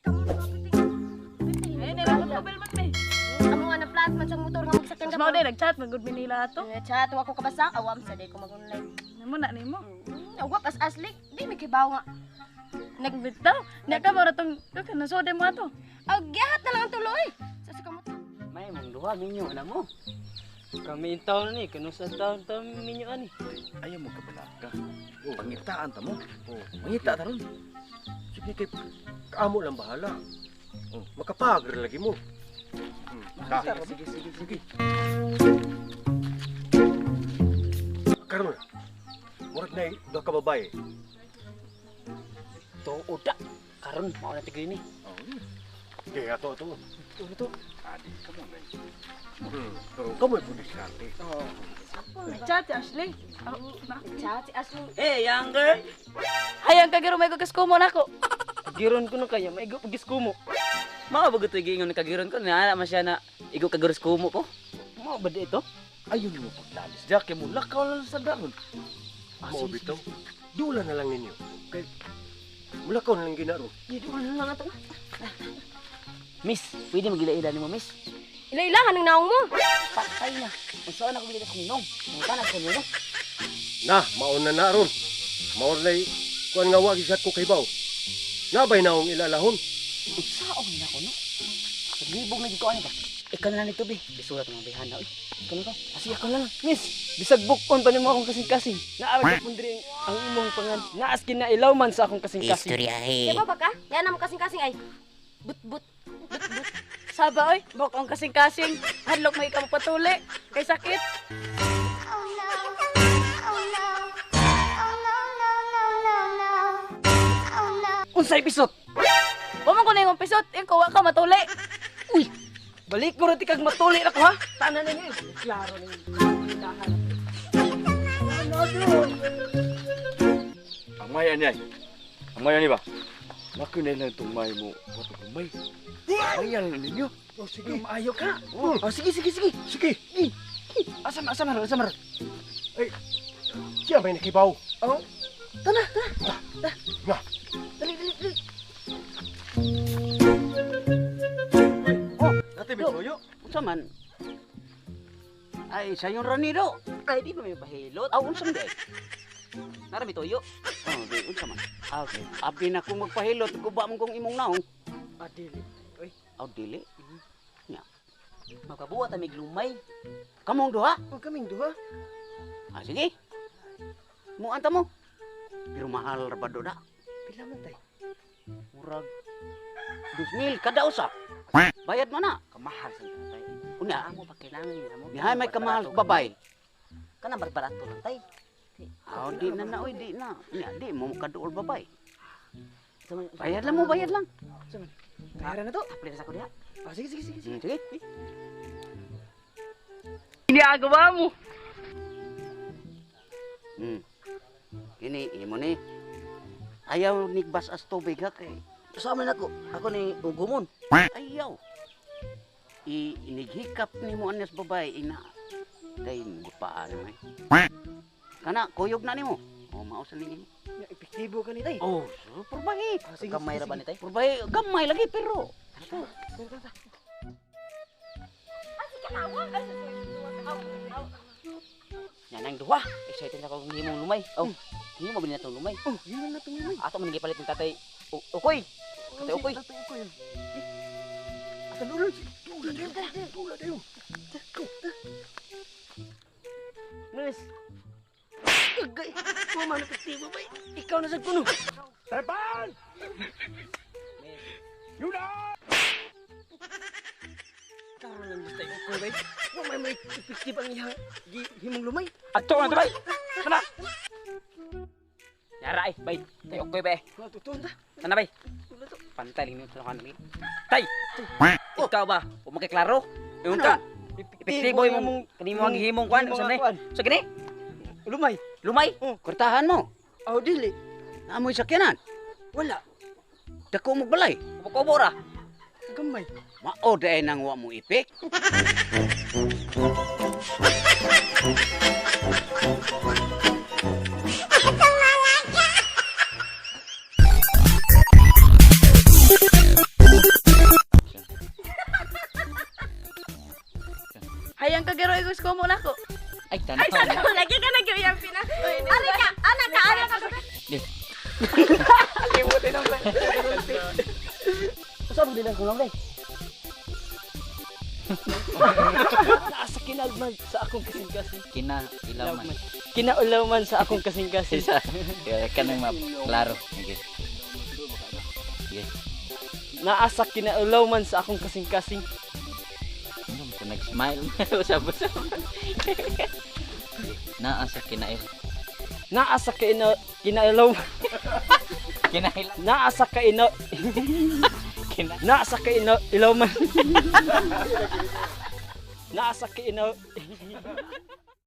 Kamu mga piting. Ay, nilabot ko bel man me. Amo nga na flat man sa motor nga magsakyan Mas mao day nag-chat man gud Manila ato. Eh, chat wa ko kabasa awam sa day ko mag-online. Namo na nimo. Awa pas asli, di mi kibaw nga. Nagbitaw. Nya ka mo ra tong ka nasode mo ato. Ag gihat na lang ang tuloy. Sa sa kamot. May mong duha minyo na mo. Kami in town ni, kano sa taon ta minyo ani. Ayaw mo kabalaka. Pangitaan ta mo. Oh, mangita ta ron. Sige kay kaamo lang bahala. Oh, makapagr lagi mo. Sige, sige, sige. Karon. Murag na duha ka babae. Tuod da. Karon mao na tigrini. Oh. Kay ato ato. Ano to? Adi ka mo na. Pero kamoy pudiskarte. Nag-chat si Ashley. Chat si Ashley. Hey, young girl. Hayang kagiro may kagaskumo nako. Giron ko na kaya maigo pagis ko mo. Mao ba gutoy giingon kagiron ko na man siya na igo kagiros kumo ko. Mao ba di ito? Ayaw nimo paglalis. Diya kay mo lakaw lang sa daron. Mao bitaw. Dula na lang ninyo. Kay mulakaw na lang ginaro. Di na lang ato. Miss, pwede magila-ila nimo, miss. Ilailahan ang naong mo. Patay na. Unsa na ko gila sa ninong? Unsa na ko ninong? Na, maon na na ron. Maon na kuan nga wa gisat ko kay baw. Nabay naong ilalahon. Unsa og na ko no? Paglibog na gid ko ani ba? Ikaw na lang nito, be. Bisulat mga bayhana, oy. Ikaw na to. Ah, sige, ako na lang. Miss, bisag bukon pa nimo akong kasing-kasing. Naara ka pun diri ang imong pangan. Naas kinailaw man sa akong kasing-kasing. Kaya ba ka? Yan ang kasing-kasing ay. But-but. Saba oy, bok ang kasing-kasing. Hadlok may ka patuli. Kay sakit. Unsay pisot? Wa man ko na imong pisot, ikaw wa ka matuli. Uy, balik ko ra ti kag matuli na ko ha. Tanan na niyo. Klaro na niyo. Ang maya niya. Ang maya ni ba? Laki na lang itong may mo. Wato may. Maya lang ninyo. Oh, sige. Maayo ka. Oh, sige sige sige. Sige. Asa asa man asa man? Siya may nakibaw. Oh. Tana, tana. Na. Dali dali dali. Oh, nati may tuyo. Unsa man? Ay, sayon ra ni do. Ay, di ba may pahilot? Aw, unsa man di? Nara mi tuyo. Oh, di unsa man? Ah, okay. Abi na ko magpahilot, guba man kong imong naong. Ah, dili. Uy, Aw, dili. Nya. Magpabuhat ta mig lumay. Kamong duha? oh, kaming duha. Ah, sige. Muanta mo. Pero mahal ra ba do na? Pila man tay? Murag 2,000 kada usa. Bayad mo na. Kamahal sa tatay. Unya, Amo pa kailangan nila mo. mihay may kamahal babay. Kana barbarato lang tay. Aw, di na na, oy, di na. Nya, di mo kaduol babay. Bayad lang mo, bayad lang. Bayaran na to. Tapos sa ko diha. Ah, sige sige sige. Sige. Ginagawa mo. Kini imo ni. Ayaw nigbas as tubig ha kay. Sa amin ako, ako ni Ugumon. Ayaw. I inighikap nimo anas babay ina. Day paan may. Kana kuyog na nimo. O mao sa ninyo. Nya, epektibo ka ni tay. Oh, super bahi. Ah, sige, Gamay sige, ra ba ni tay? Purbahi gamay lagi pero. Yan ang duha. Excited na ako kung himong lumay. Oh, himo ba nila tong lumay? Oh, yun na itong lumay. Ato man gipalit ng tatay Ukoy. Tatay Ukoy. Tatay Ukoy. Atan ulo. Dula dayon. Dula dayon. Miss. Agay. Wa man epektibo bay. Ikaw na sad kuno. Trepan! Yuna! Karon lang gusto Ukoy bay. Wa may may epektibo ang iyang himong lumay. Adto na bay. Kana. Yara ay, bay. Tay Ukoy bay. Wa tutuon ta. Kana bay. Pantay lang nito kan Tay. Ikaw ba? Ug makiklaro? Ingon ka. Epektibo imong kanimo ang himong kwan himong unsa man kuan. Sa gani? Lumay. Lumay. Oh. Kurtahan mo. Aw dili. Naamoy sakyanan. Wala. Dako mo balay. Kubo-kubo ra. Gamay. Mao daay nang wa mo ipik. Hingumo na ko. Ay, tanaw. Ay, sana mo lagi ka nag-uyang pina. Ari ka, anak ka, anak ka. Usa mo din ang kulang day. Naa sa kinalman sa akong kasing-kasing. Kina ilaw man. Kinaulaw man sa akong kasing-kasing. Isa. Kaya kanang map. Klaro. Okay. Sige. Naa sa kinaulaw man sa akong kasing-kasing. Ano mo nag-smile? Usab-usab. Naa sa kinail. Naa sa kinaulaw Kinail. Naa sa kaina Kina. Naa sa kaina ilaw man. Naa sa kaina